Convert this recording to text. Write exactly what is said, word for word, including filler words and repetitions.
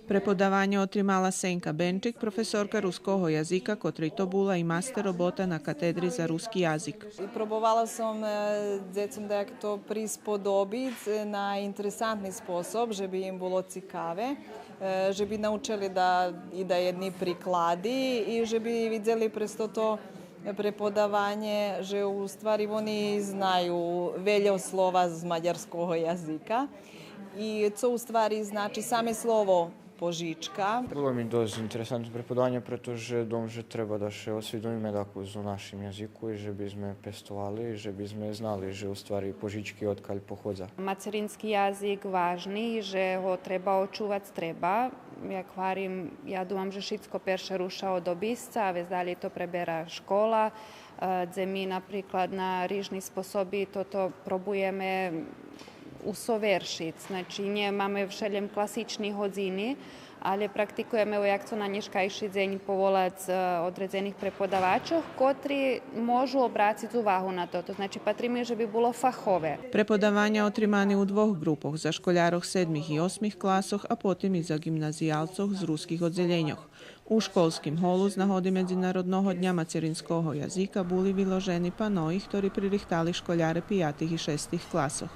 Преподаванє отримала Сенка Бенчик, професорка руского язика, котрей то була и мастер робота на катедри за руски язик. И пробовала сом, е, дзецом даякто присподобиц, е, на интересантни способ, же би им було цикаве, е, же би научели да, и даєдни приклади и же би видзели през тото преподаванє же у ствари вони знаю вельо слова з мадярского язика. И цо у ствари значи саме слово пожичка? Було ми досц интересантно преподаванє, прето же думам же треба да ше освидомиме дакус о нашим язику и же би зме пестовали, же би зме знали же у ствари пожички одкаль походза. Матерински язик важни, же го треба очувац, треба. Як гварим, я думам же шицко перше руша од обисца, а вец далєй то пребера школа, е, дзе ми наприклад на рижни способи тото пробуєме усовершиц. Значи, нє маме вшелєм класични годзини, алє практикуєме, як цо на нєшкайши дзень, поволац, е, одредзених преподавачох, котри можу обрациц увагу на тото. Значи, патриме же би було фахове. Преподаваня отримани у двох ґрупох, за школярох седмих и осмих класох, а потим и за ґимназиялцох з руских оддзелєньох. У школским голу з нагоди Медзинародного дня материнского язика були виложени паної, хтори пририхтали школяре пиятих и шестих класох.